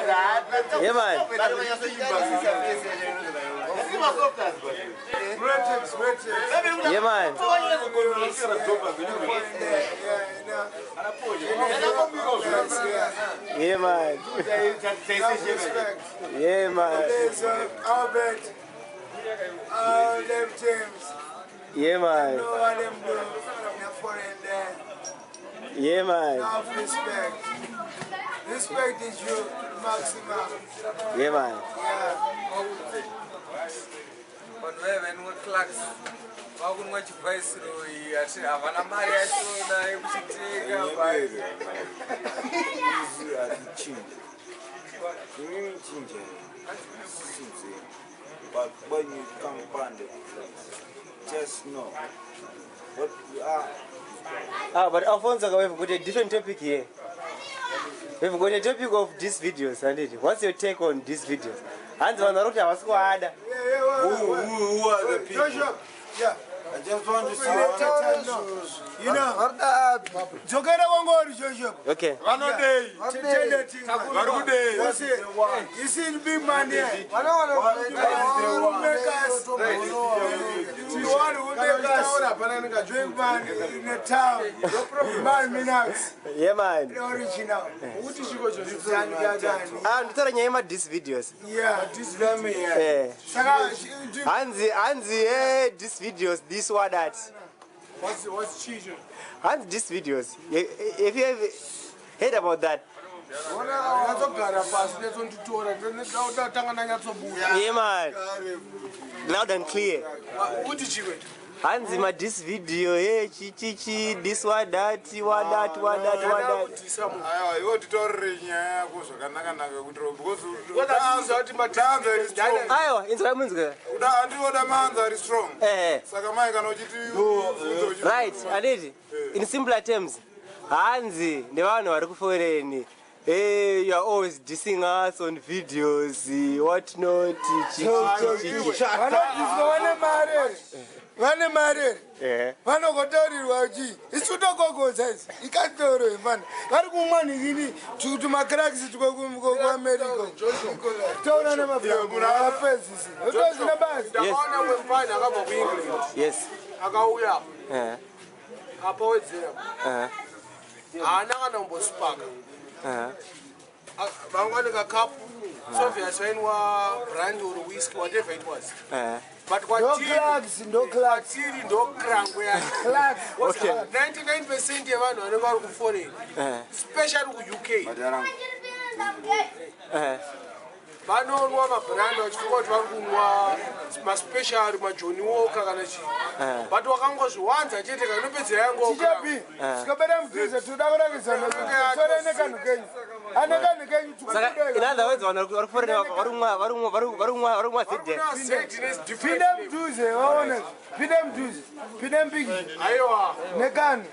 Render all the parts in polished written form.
Yeah, man. Yeah, man. Yeah, man. Yeah, man. Albert, all them teams, Yeah, man. know what them do in the foreign there. Yeah, man. Have respect. Respect is you to the maximum. Yeah, man. Yeah. Vanhu vaya vainwa Clarks vakunwa chiViceroy, ati havana mari yachona yekuchitenga. Izvi hatichinji, inini chinja sinzeni, but when you come pande, just know what we are. Ah, but Alfonso, we've got a different topic here. We've got a topic of these videos, and what's your take on these videos? Hanzi vanhu vari kuti havasi kuada. Yeah, Who are the people? Joshua, yeah. I just want to see. You know, dzokera kwangori, Joshua. Okay. Vanodei? Vari kudei? You see the big man here. The one who make us, the one who make us big man in the town. Man Minax, Yeah, man. the original. Gani, gani. Ah, nditaura nyaya yema-diss videos. Yeah. Eh. Saka, Hanzi diss videos, this what that. What's chinja? Hanzi diss videos. If you have heard about that. Nyatsogara pasi, nyatsonditora, tanga nanyatsobuda. Yeah, man. Loud and clear. Uti chiwe. Hanzi ma diss video, hey, chi chi chi, this what that, what that, what that, what that. Kudhisa munhu. Aiwa, iwe titaurire nyaya yako zvakanaka-naka kuitira because Wadakuudza kuti Udaanza iri strong. Aiwa, inzwa munzwa. Handinoda maanza ari strong. Eh. Saka mai kana uchiti Right, anditi in simpler terms, hanzi nevanhu vari kuforeign, "Hey, you are always dissing us on videos, what not, chi, chi, chi, chi, chi." Vanodhiswa vane mari here? Vane mari here? Eh. Vanogotaurirwa chi isu togogodza idzi ikatoro imfana vari kumwa nhikini tumaClarks twekuAmerica taura nemapedzisi otozvina basi. Ndakaona wemfana akabva kuEngland. Akauya apawedzera. Haana kana kumbosipaka. Vanga nekakapu, so vainwa brandy or whisky, whatever it was, but Ndo kwatiri Clarks, ndo Clarks. Kwatiri ndo krangwe yacho. Clarks. 99% yevanhu vanenge vari kuforeign, especially kuUK, vanonwa mabrandy vachifunga kuti vari kunwa maspecial, maJohnnie Walker kana chii, but wakangozviwanza chete kanopedzera yango. Chichapi sikabera mudhuze, toda kurakisana tore nekanhu kenyu, ane kanhu kenyu. Saka in other words, vanhu vari kuforeign vari kumwa ZN. Pinda mudhuze waone, pinda mudhuze, pinda mupiki. Aiwa. Nekanhu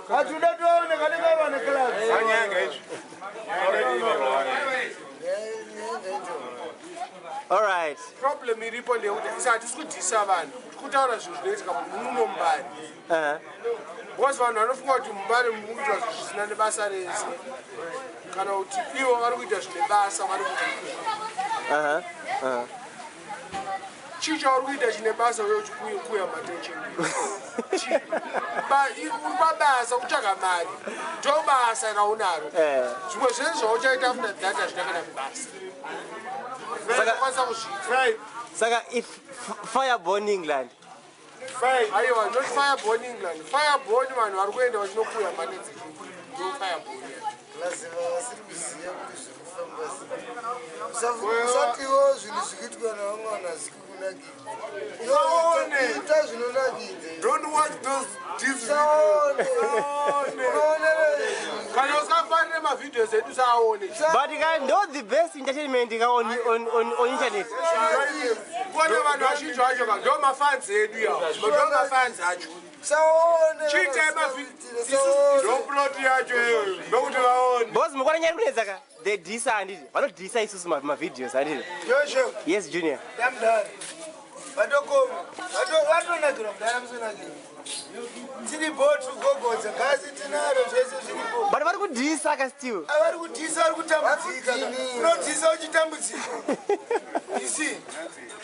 hatuda toone kanenge ava neClarks. Anyanga izvi. All right. Problem iripo ndeyekuti isa hatisi kudhisa vanhu, kutaura zvinhu zvinoitika muno muMbare, because vanhu vanofunga kuti muMbare muri kuitwa zvinhu zvisina nebasa rese, kana kuti ivo vari kuita zvine basa vari kuita. Chii chauri kuita chine basa uye uchikuya matension? Uri pabasa kutsvaga mari, ndo basa raunaro. Zvimwe zvese zvauchaita after that hazvina kana basa. Kwanisa kuzviita. Saka if fireborn England. Aiwa, not fireborn England. Fireborn vanhu vari kuenda vachinokuya mari dzechii, ndo fireborn yacho. Laziva vasiri kuziva kuti zviri kufamba sei. Usatiwo zvinhu zvikuitwa nevamwe vanhu haziki kunakidza. Usaone. Ita zvinonakidza. Don't watch those diss. Usaone. Unoonere. Kana usingafarire mavideos edu, saaone. But ka ndo the best entertainment ka on internet. Kuona vanhu vazhinji vacho ka ndo mafans edu yawo, ndo mafans acho. Usaone. Chiitai Ndo plot yacho iyoyo, ndokuti vaone. Because mukwana nyaya kunetsa ka, they dissa, handiti vanodhisa isusu mavideos, handiti? Joshua. Yes, Junior. Yamdari. Vatokoma vatonakirwa mudara musonakirwa tiripo tikugogodza gasi tinaro zvese zviripo. But vari kudhisa ka still. Vari kudhisa, vari kutambudzika. Unodhisa uchitambudzika. You see,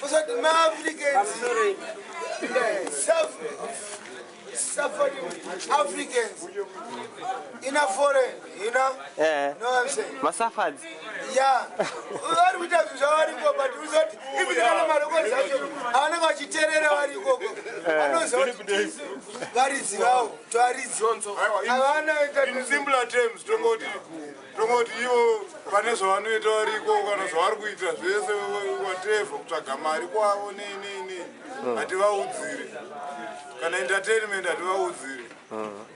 usati maAfricans suffering Africans in a foreign, you know? Know what I'm saying? Masuffereds. Yeah. Vari kuita zvinhu zvavariko, but usati even kana marekodzi acho avanenge vachiteerera vari ikoko vanoziva kuti tisu varidzi vavo, tovaridzi havana. In simpler terms, tongoti ivo pane zvavanoita variko kana zvavari kuita zvese, whatever, kutsvaga mari kwavo nei nei nei, hativaudzire kana entertainment, hativaudzire.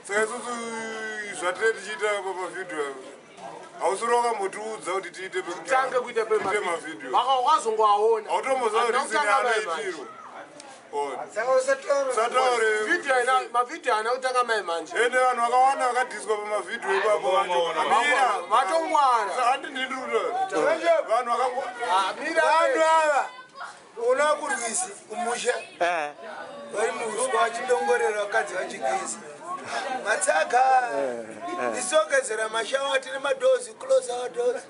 Saka isusu zvatinee tichiita pamavhidhiyo, hausiri wakambotiudza kuti tiite. Tange kuita pemavhidhiyo. Wakazongoaona. Hautomboziva reason yaanoitirwa. Saka usataura. Usataure. Mavhidhiyo haana kutanga mai manje. Ende vanhu vakawanda vakadhiswa pamavhidhiyo ipapo vacho. Vatongwara. Handi ndindiri vanhu vakango Vanhu ava una kurwizi kumusha vari muuswa vachidongorera vakadzi vachigeza matsaga. Isogezera mashawa, tine madoors, close our doors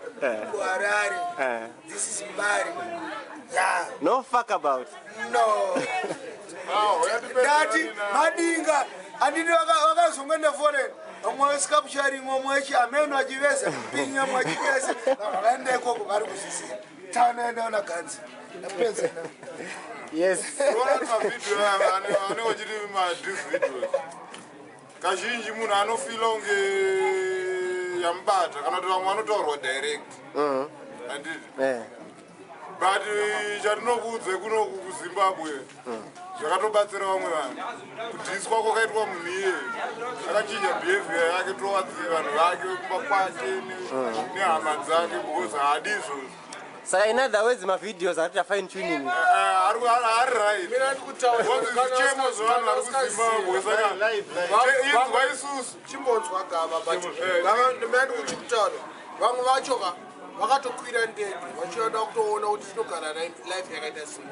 kuHarare. This is Mbare, yeah. No fuck about. No, ndati madinga handiti vakazongoenda foreign, vamwe vescapturing, vamwe vechi ameno vachiveza pinya, mwe vachiveza. Vanhu vaenda ikoko vari kuzvisiya. Tanoenda una ganzi ndapedza. Yes. Unoona kuti mavhidhiyo aya anenge achiti madiss videos, kazhinji munhu anofila kunge yamubata kana kuti vamwe vanotaurwa direct, handiti? But chatinokuudze kunoku kuZimbabwe zvakatobatsira vamwe vanhu. Kudhiswa kwakaitwa munhu iyeye akachinja behavior yake towards vanhu vake kumba kwake nehama dzake because haadi izvozvo. Saka in other words, mavideos ari kuita fine tuning. Ari right. Mina ndikutaura. Zvichemo zvevanhu vari kuZimbabwe, saka inzwa isusu. Chimbonzwa gava, but mina ndikuchikutaura, vamwe vacho ka vakatokwira ndege vachienda kutoona kuti tinogara life yakaita sei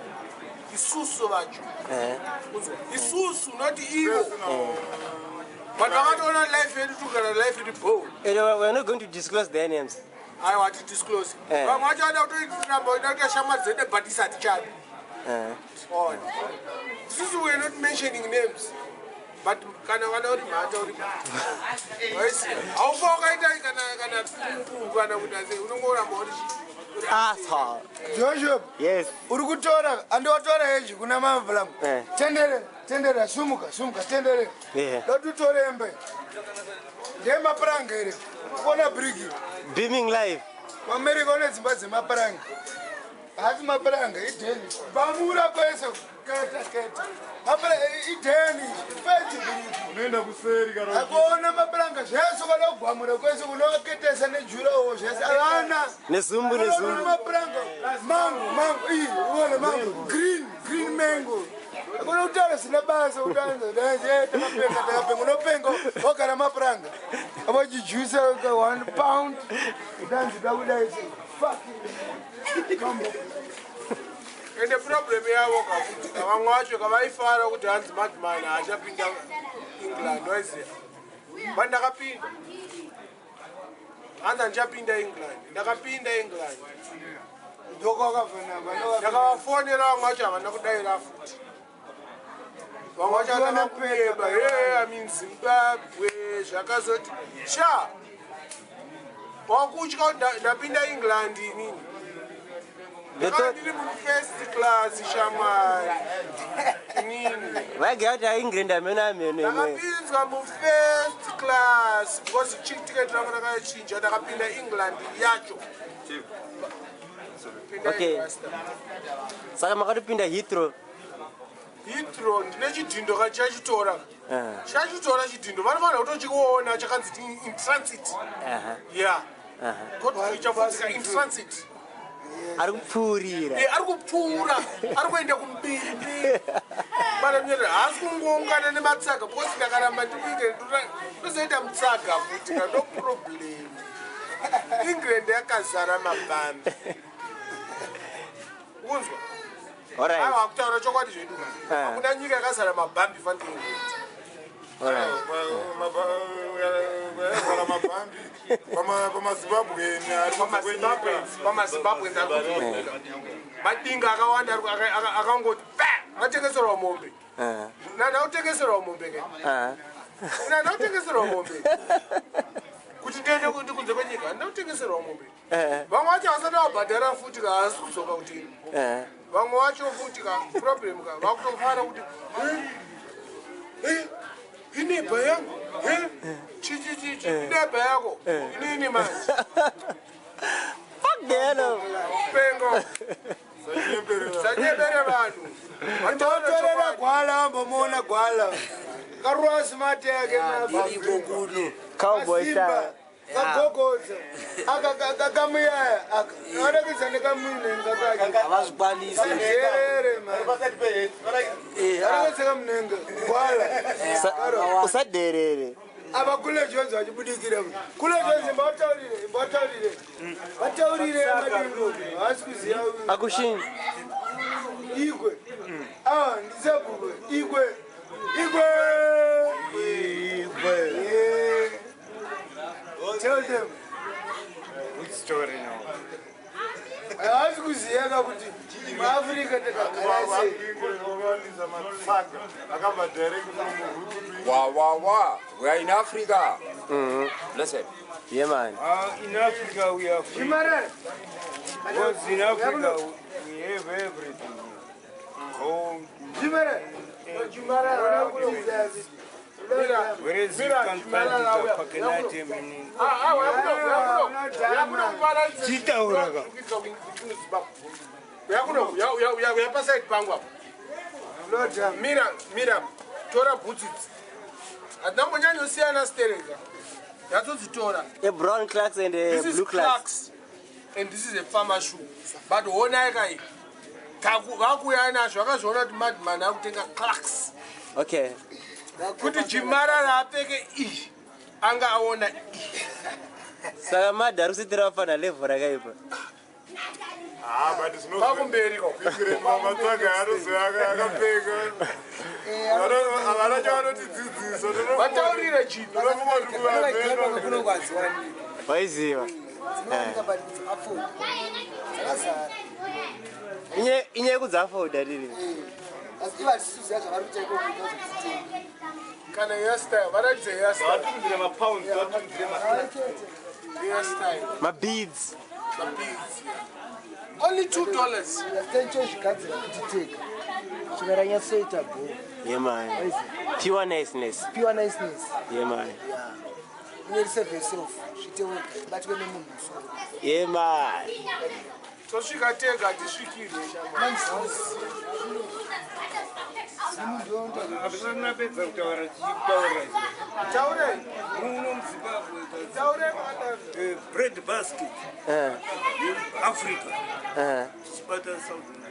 isusu vacho. Kunzwa? Isusu, not ivo, but vakatoona life yedu, togara life yedu bo. And we're not going to disclose their names. Aiwa, hatidisclose. Vamwe vacho vada kutoiramba ida kuita shamwari dzedu, but isi hatichadi. Ona, isusu we are not mentioning names, but kana vana uri mhata, uri mhata, haufa wakaita kana pungu kana kuti ase unongoramba uri Asshole. Joshua. Yes. Uri kutora andiwatora hezvi kuna mama. Tenderera, tenderera, sumuka, sumuka, tenderera. Dotutore hembe ndemapuranga here? Kuona briki. Beaming live. KuAmerica une dzimba dzemapuranga, hasi mapuranga idheni bamura kwese keta keta. Idheni fenzi briki. Unoenda kuseri kana Akuona mapuranga zvese, ukada kugwamura kwese unovaketesa nejurawo zvese avana. Nezumbu, nezumbu. Mapuranga, mango, mango iyi uone mango, green, green mango. Akuna kutaura zina basa kutanza takapenga, takapenga, unopenga wagara mapuranga avochijusa 1 pound utanzi dakudai. Fuck. Come. Ende problem yavo kakuti vamwe vacho kavaifara kuti hanzi Madman haachapinda England, waiziya? But ndakapinda, hanzi handichapinda England, ndakapinda England. Ndakavafonera, vamwe vacho havana kudayira futi. Vamwe vacho vatanga ye amin Zimbabwe zvakazoti sha wakutya kuti ndapinda England inini. Ndakanga ndiri mufirst class, shamwari, inini. Vaiga kuti aEngland amene amene imwe. Ndakapinzwa mufirst class because tiketi rangu rakachinja, ndakapinda England yacho. Pinda. Rasta. Saka makatopinda Heathrow. Heathrow ndine chidhindo kachachitora, chachitora chidhindo, vanofanira kutochiona chakanzi in transit. Ya, chafudzika in transit. Ari kupfuurira. Eh, ari kupfuura, ari kuenda kumbiri mbiri mana, haasi kungoungana nematsaga because ndakaramba ndikuite ndozoita mutsaga futi ka, no problem. England yakazara mabhambi, unzwa? Alright. Aiwa, kutaura chokwadi zvedu, hakuna nyika yakazara mabhambi fanike. Alright. Yakazara mabhambi pamaZimbabweni ari kunze kwenyika. PamaZimbabweans ari kunze kwenyika, madinga akawanda akangoti pa akatengeserwa mombe. Nana utengeserwa mombe ke. Nana utengeserwa mombe kuti ndiende kuti kunze kwenyika, handina kutengeserwa mombe. Vamwe vacho vasati vabhadhara futi ka, haasi kudzoka kuti. Vamwe vacho futi ka, problem ka, vakutofara kuti, "Eh, eh, inebha yangu, eh, chichichichi inebha yako inini manje." Fuck the hell. Pengo. Sanyembere vanhu. Totorera gwala, ambomuona gwala karuwa smart yake. Iriko kuno. Cowboy style. Kagogodza kamuyaya akarakidza nekamunenga kake. Havazvikwanisi. Kajerere arakidza kamunenga gwala. Usadherere. Ava Kule Jones vachibudikira. Kule Jones, imbataurire, imbataurire, vataurire madingo, haasi kuziva. Akushinji. Igwe, ah, ndisabhukwe igwe, igwe, igwe. Yeah. Tell them. Which story now? Haasi kuziva ka kuti muAfrica takagara sei. Akawandisa matsaga akabva direct from Wa wa wa. We are in Africa. Listen. Yeah, man. In Africa we are free. Chimarara. Because in Africa we have everything. Gold. Chimarara. Whereas you can't find it pakenate meaning. Chitaura ka. Uya paside pangu apo, mira, mira, tora bhutsi idzi, hatina kumbonyanyosiyana stereka, yatsodzitora. A brown Clarks and a This is blue Clarks. Clarks and this is a farmer shoe, but honai kai, vakuuya nazvo, vakazviona kuti madman akutenga Clarks. Kuti Jimarara apfeke iyi, anga aona iyi. Saka madhari kusitira vafana level rakaipa. Ah, but it's not Pakumberi ko. Matsaga anozoya akapfeka, havana chavanotidzidzisa. Vataurire chinhu. Kuno kwadziwanika. Waiziva. Dzinowanika, but kuti afford dzakazara. Inyaya yekudzafoda riri. Asi ivo hatisi kuziva zvavari kuita ikoko kuzodzitenga. Kana hairstyle, varatidze hairstyle. Vatumidzire mapounds, vatumidzire. Hairstyle. Mabeads. Mabeads, only $2. Tenchozvigadzira kuti tega svika ranyatsoita go. Yeah, man. Pure niceness. Pure niceness. Yeah, man. Unoriseve yourself, zviite wega, ibatwe nemunhu musoro. Yeah, man. Tosvika tega, tisvikirwe. Hapisati kutaura, tichitaura. Taurei. Muno muZimbabwe. Taurei makadaro. Bread basket yeAfrica tichibata Southern,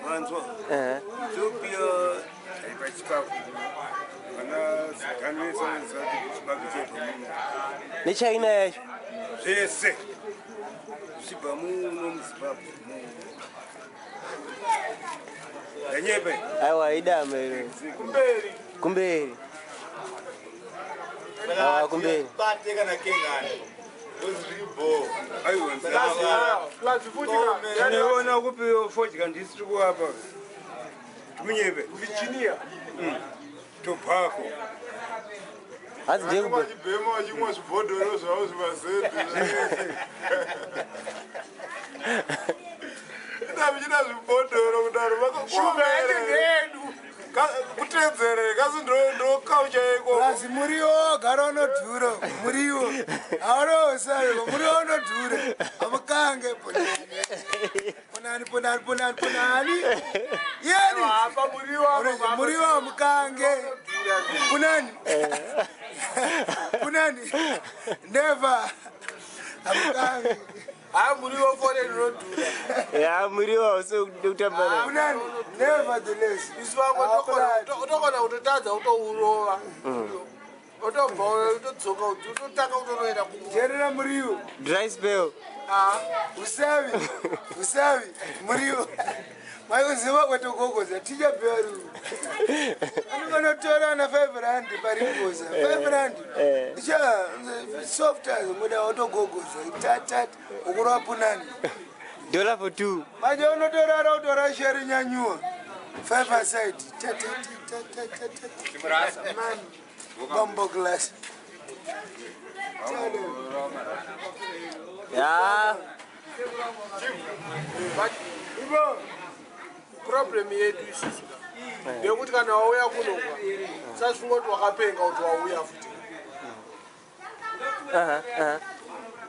vanzwa? Ethiopia taipa chikafu, vana Sudan vese vanoziva kuti chibage chebva muno. NeChina yacho. Zvese zvichibva muno muZimbabwe muno, ndanyepe? Aiwa, idama iro. Kumberi. Kumberi. Aiwa, kumberi. Bate kana kengani. Ozviribo. Aiwa. Plus futi. Tinoona kupi fodya? Ndisiri kuapa timunyepe? Virginia. Tobacco. Hanzi ndiye vachibhema vachimwa zvibhodhoro zvavo zvimazedhi, ida vichida zvibhodhoro kudaro. Shuga yacho ndeyedu. Kutedzere kasi ndokaucha iko. Asi muriwo wagara unodhura, muriwo haunousariko, muriwo unodhura, amukange ponani, ponani, ponani, ponani yeni. Apa muriwo apa. Muriwo amukange punani, punani, never, amukange. Ha, muriwo foreign unodhura. Ya, muriwo hausi kutamba nawo. Punani, nevertheless. Isu vamwe tokona kutotadza kutourova, otobva utodzoka, utotanga kutonoenda. Jerera muriwo. Dry spell. Usavi, usavi, muriwo. Maikuziva kwetogogoza, ticha bheru. Anonganotora na 5 rand parigoza. 5 rand. Icha soft as muda otogogoza. Tat ukurwa punani. Dollar for two. Manje unotorara utora share nyanyuwa. 5 aside. Tat tat tat tat tat. Man. Bambo glass. Yeah. But ivo problem yedu isusu ndeyekuti kana wauya kunokwa sazifunga kuti wakapenga kuti wauya futi.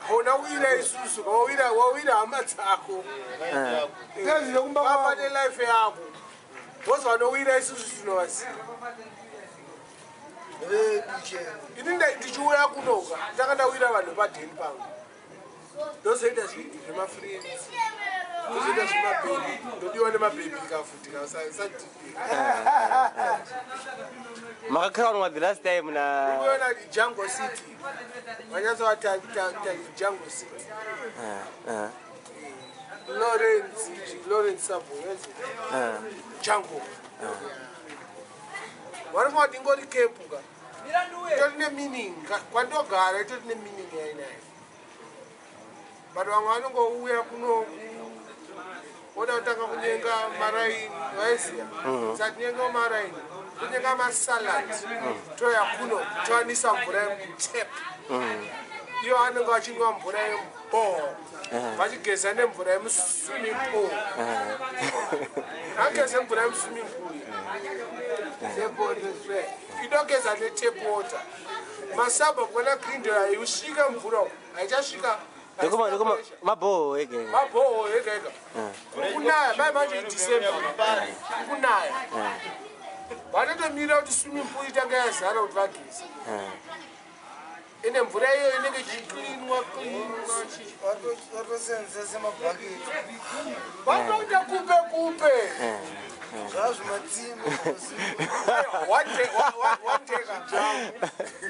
Hauna kuira isusu, wawira hama dzako. Papa nelife yako. Vose vanowira isusu tinovaziva. Ini ndichiuya kunoka ndanga ndawira vanhu padheni pangu. Ndozoita zvemafriends, ndozoita zvemabhebi, ndodiwa nemabhebi kafuti kasadhibhika. Makakrownwa the last time na Unoona Jungle City, vanyatsovati Jungle City. Lawrence Sabo Jungle. Vanofana kuti ingori kepu ka itori nemeaning kwandogara itori nemeaning yainayo. But vamwe vanongouya kunoku voda kutanga kunyenga maraini, vaiziya satinyenga maraini, kunyenga masalad, toya kuno towanisa mvura yemutep. Iyo vanenge vachinwa mvura yemubhoho, vachigeza nemvura yemuswimming pool. Vageze mvura yemuswimming pool inogeza netap water. Masabha kwana Greendale haisvika mvura, haichasvika. Ndokuma mabhoho ega. Mabhoho ega ega. Kunaya mai manje iDecember kunaya. Vanotomira kuti swimming pool itange yazara kuti vageze. Ine mvura iyo inenge ichiklinwa klinwa. Vatosenzesa mabhaketi. Vanoita kupe kupe. Zvazvimatsime. Wateka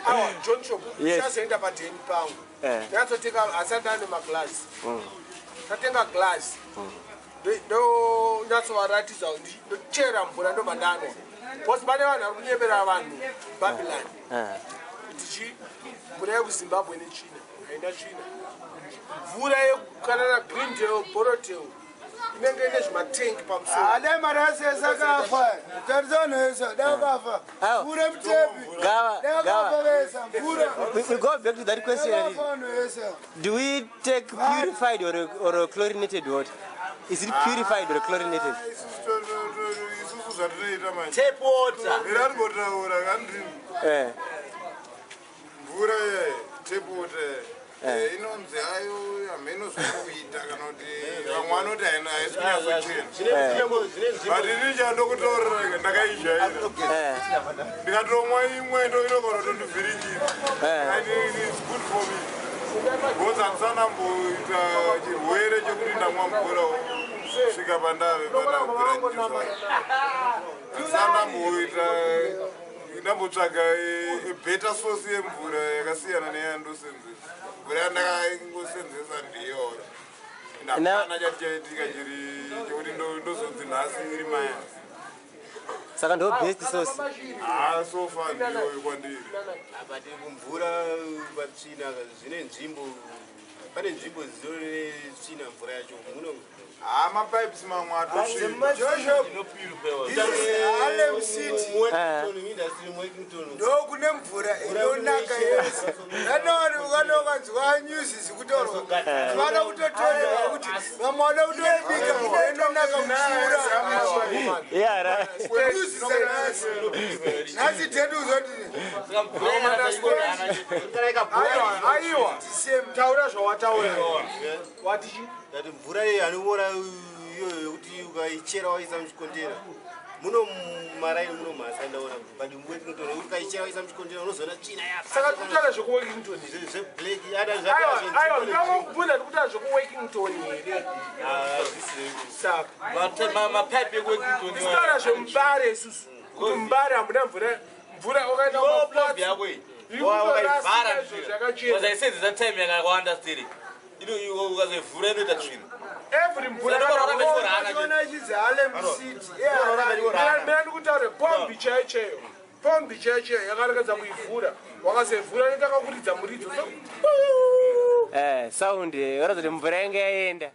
awa John Shop chazoenda padheni pangu. Ndakatoteka asati ane maglass. Tatenga glass. Ndonyatsovaratidza ndochera mvura ndobva ndanwa. Because pane vanhu vari kunyepera vanhu Babylon. Kuti mvura yekuZimbabwe netsvina haina tsvina. Mvura yekukanana Greendale, Borrowdale inenge ine zvimatengi pamusoro. Dai marasi ese akafa. Tarisa vanhu vese, dai akafa. Mvura mutepi. Dai akafa vese, mvura. We go back to that question. Do we take purified or chlorinated water? Is it purified or chlorinated? Isusu zvatinoita manje. Tap water. Irarimbotaura kandini. Mvura tap water. Inonzi ayo hameno zvekuita kana kuti vamwe vanoti haisi kunyatsochena. But ini chandokutaurira ndakaijaira. Ndikatomwa imwe inogona kutondivhiringidza. And it's good for me. Because handisanamboita chirwere chekuti ndamwa mvura kusvika pandave pandagura. Handisanamboita ndambotsvaga better source yemvura yakasiyana neyandosenzesa. Mvura yandakangosenzesa ndiyo. Ndapana chati chaitika chiri chekuti ndozonzi nhasi iri mayasi. Saka ndo best source. So far ndiyo kwandiri. Apa tiri kumvura patsvina zvine nzvimbo. Pane nzvimbo dzine tsvina mvura yacho muno. Mapipes mamwe atosvina. Harlem City. Ndokune mvura inonaka yese. Kana news zikutaurwa. Vana kutotorera kuti vamwe vada kutoibika mvura inonaka kupfuura. Yeah, right. Nhasi tedu uzoti. Aiwa. Taura zvawataura. Wati chi? Ndati mvura iyi anoora iyoyo yekuti ukaichera waisa muchikontena. Muno maraini muno mhasa ndaona but muWorkington ukaichera waisa muchikontena unozoona tsvina yafa. Saka tikutaura zvekuWorkington zveblack. Aiwa, ndangokubvunza tikutaura zvekuWorkington here. Saka mapipe ekuWorkington. Tikutaura zveMubare isusu. Kuti Mubare hamuna mvura mvura wakaenda kumaplatsi yako iyi. Wakaivhara. Waisenzesa time yakawanda still. Ukazoivhura inoita tsvina. Every mvura Mira, ndikutaure pombi chaiyo chaiyo, pombi chaiyo chaiyo yakarekedza kuivhura, wakazoivhura inotanga kuridza muridzo. Sound yoratidza kuti mvura yange yaenda.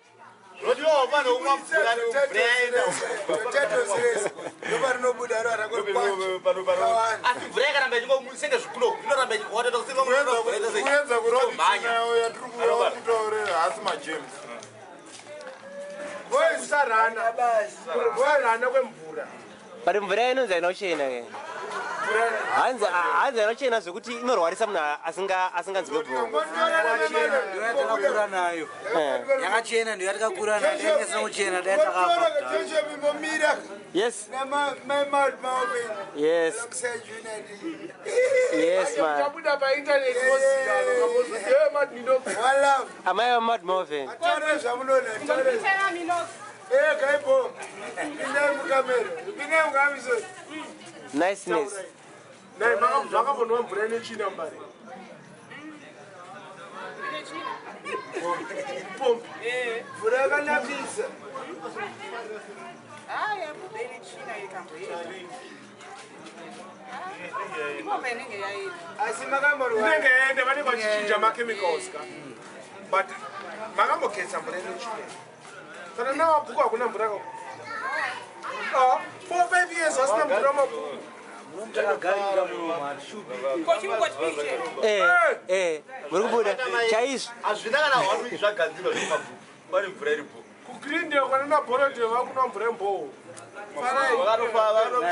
Zvinodiwa pane kumwa mvura, mvura yaenda. Ndoparinobuda. Asi mvura yakaramba ichingosenge zvikuno, inoramba. Kuedza kureva yatiri kuva kutaurira haasi majames. Kusarana kwemvura. But mvura inonzi haina kuchena ke. Hanzi haina kuchena zvekuti inorwarisa munhu asinganzwe bho. Ndoyatakakura nayo yakachena, ndiyo yatakakura nayo. Dai isina kuchena, dai takafa. Yes. Yes. Yes, man. Tabuda paintaneti. Amai vaMad Moven. Taure zvamunoona, taure. Kaibo pindai mukamera, pindai mukamiso. Niceness. Nai makambonwa mvura ine tsvina mubare? Pombi. Mvura yakanakisa. Haya, buda ine tsvina ikamboenda. Ipomba inenge yaenda. Asi makamborwa? Inenge yaenda, vanenge vachichinja machemicals ka. But makambogeza mvura ine tsvina? Kana namabhuku hakuna mvura ka. 4, 5 years vasina mvura mabhuku. Takagarira munomu, hatishupi. Muri kubuda chaizvo. Hazvina kana one week zvagadzirwa zvemabhuku, pane mvura iripo. KuGreendale kana naBorodale vakunwa mvura yemboho.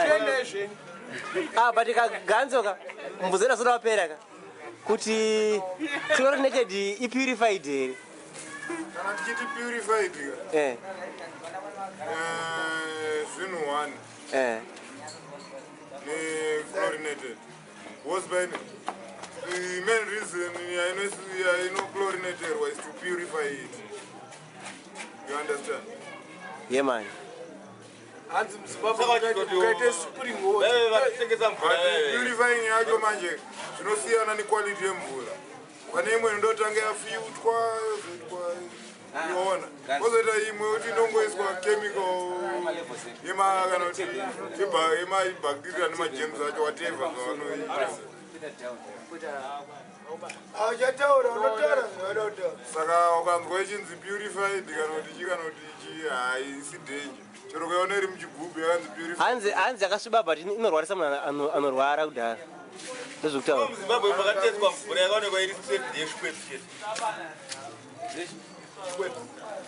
Chiendai zvenyu. Ah, but kaganzoka mubvunzo wedu asati wapera ka, kuti chlorinated ipurified here? Kana tichiti purified ka, zvinhu one nechlorinated, because paine the main reason yainochlorinaterwa is to purify it, you understand? Yeah, man. Hanzi muZimbabwe ukaite spring water. Vatengesa mvura. But purifying yacho manje zvinosiyana nequality yemvura. Pane imwe inondotanga yafiltwa, yozoitwa, iona, kwozoita imwe kuti inongoiswa chemical yema kana kuti yemabacteria nemagerms acho, whatever zvavanoita. Auchataura, unotaura zvaunoda kutaura. Saka ukanzwa ichinzi purified kana kuti ichi kana kuti ichi, haisi danger chero kuiona iri muchigubhu yakanzi purified. Hanzi yakasviba, but inorwarisa munhu anorwara kudhara, ndozvekutaura. MuZimbabwe pakateswa mvura yakaonekwa iri safe ndeyeshweps chete.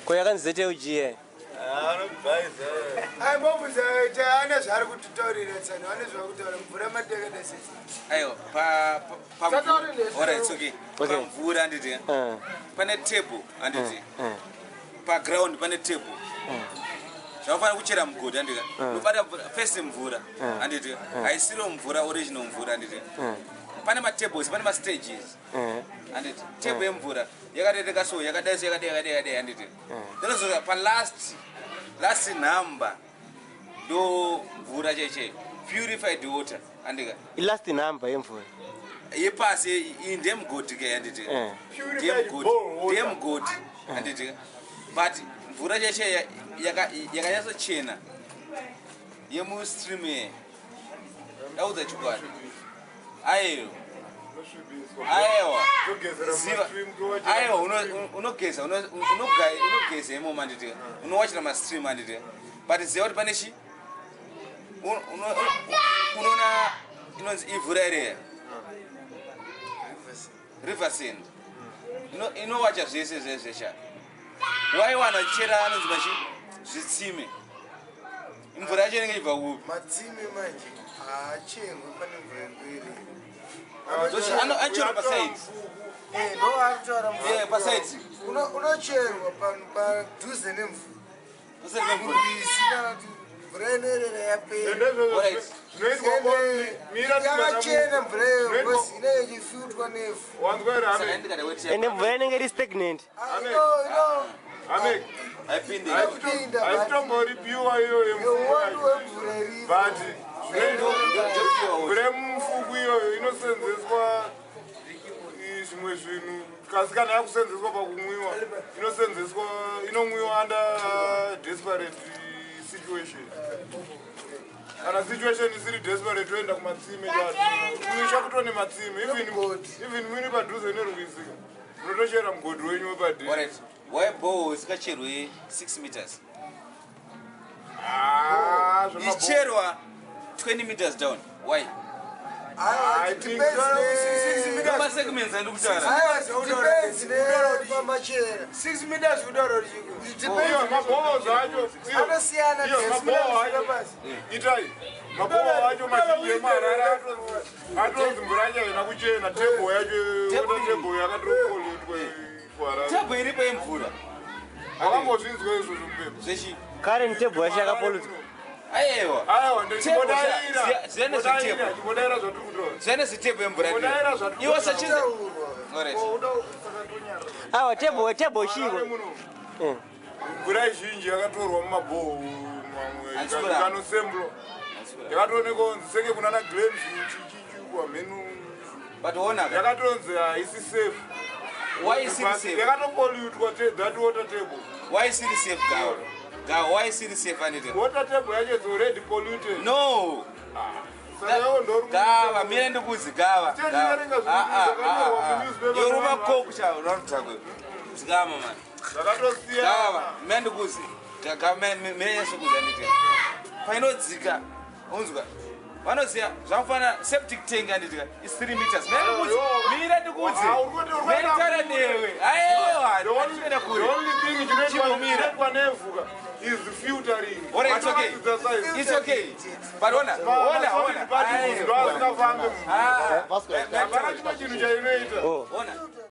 Ko yakanzi ZLG ye? Anobvaiza. Aimbobvunza, ane zvaari kutitaurira tsano, ane zvaari kutaura mvura matekeda sese. Aiwa, alright, okay. Okay. Pamvura, handiti, pane table, handiti, paground pane table zvaufanira kuchera mugodhi, handiti, unobata mvura first, mvura, handiti, haisiro mvura original mvura, handiti. Pane matables, pane mastages, handiti. Table yemvura yakateteka so, yakadai so, yakadai, yakadai, yakadai, handiti. Then palast last number ndo mvura chaichaiyo, purified water, handika. Ilast number yemvura? Yepasi iyi ndeyemugodhi ke, handiti. Ndeyemugodhi, ndeyemugodhi, handiti. But mvura chaichaiyo yakanyatsochena yemustream ye, ndaudza chokwadi, aiwa, aiwa, ziva, aiwa, unogeza, unogeza imomo, handiti, unowachira mastream, handiti. But ziva kuti pane chi unoona inonzi ivhura iriya river sand. Inowacha zvese zvese sha. Waiwana vachichera anonzi machi zvitsime, mvura yacho inenge ichibva kupi? Matsime manje haacherwi pane mvura iri. Anocherwa paside. Ndo arikutaura. Paside. Unocherwa padhuze nemvura. Paside nemvura. Rwizi kana kuti mvura inoerera yapera. Yakachena mvura iyoyo because inenge ichifiltwa nevhu. Ende mvura inenge iri stagnant. Haitombori pure iyoyo Uwandu hwemvura iripo. But mvura yemufuku iyoyo inosenzeswa zvimwe zvinhu. Kasi kana yakusenzeswa pakumwiwa, inosenzeswa, inomwiwa under desperate situation. Kana situation isiri desperate, toenda kumatsime. Kuisha kutone matsime, even mwini padhuze nerwizi, munotochera mugodhi wenyu wepadhi. Alright, why borehole isikacherwe 6 meters? Ah, Icherwa 20 meters down, why? I think Masegments andiri kutaura. Pamachera. 6 meters kutaura kuti Iyo, mabhoho acho Anosiyana. Iyo, mabhoho acho, itai mabhoho acho mazhinji emuHarare atonzi mvura yacho haina kuchena. Table yacho, water table yakatopollutwa kuHarare. Table iripo yemvura. Wakambozvinzwa izvozvo mupepa? Zvechi? Current table yacho yakapollutwa? Aiwa. Aiwa, chimbodaira, chimbodaira zvatiri kutaura. Zvene zitable yemvura. Chimbodaira zvatiri Iwe kutaura. sachinza. Alright. Aiwa, table chiko? Mvura izhinji yakatorwa mumabhoho mamwe Handisi ikanosemblo, yakatoonekwa kunzi senge kunana Glens chichichikwa mhenu. But ona ka. Yakatonzi haisi safe. Why isiri safe? Yakatopollutwa that water table. Why isiri safe, Gawa? Gawa, why isiri safe, anita? Water table yacho is already polluted. No. Saka iwo ndori Gava, mire ndikuzi gava. Tichaverenga zvinhu zvakanyorwa munewspaper. Yoruma nevanhu. koku cha unorutakwe. Zikama man. Zvakatosiyana. Gava, mire ndikuzi. Gava, mire nyasikuzi anditi. Painodzika, unzwa. Vanoziya zvakafanana septic tank, anditika, is 3 meters. Mire ndikuzi. Mire ndikuzi. Ah, uri kuti- uri Mire nditaura newe. Aiwa, The only- hatikuenda kure. the only thing Chimbomira. chinoitwa nevhuka is filtering. Alright, it's okay. Vanodzidza size. It's okay. But ona, ona, ona. Particles ndo asingafambe. Ah, Hapana chimwe chinhu chainoita. Ona.